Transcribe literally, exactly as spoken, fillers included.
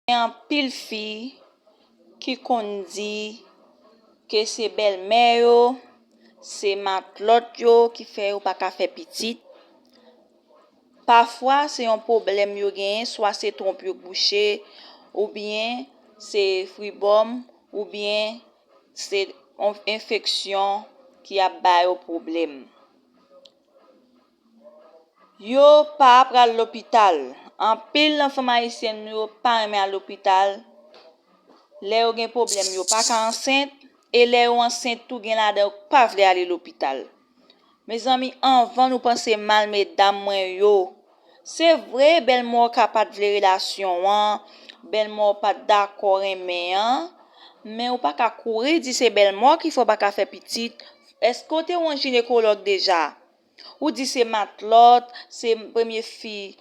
Gen anpil fi ki konn di ke se bèlmè yo, se matlòt yo ki fè yo pa ka fè pitit. Pafwa, se yon pwoblèm yo genyen, swa se twonp yo bouche, oubyen se fribòm, oubyen se yon enfeksyon ki ap ba yo pwoblèm. Yo pa pral lopital. Anpil nan fanm ayisyèn nou yo pa renmen al lopital. Lè yo gen pwoblèm, yo pa ka ansent. E lè yo ansent tou, gen ladan yo k pa vle ale lopital. Mezanmi, anvan nou panse mal medam mwen yo, se vre, bèlmè w ka pa t vle relasyon an, bèlmè w pa t dakò renmen an, men ou pa ka kouri di se bèlmè w ki fè w pa ka fè pitit. Èske w te wè yon jinekològ deja? Ou di se matlòt, se premye fi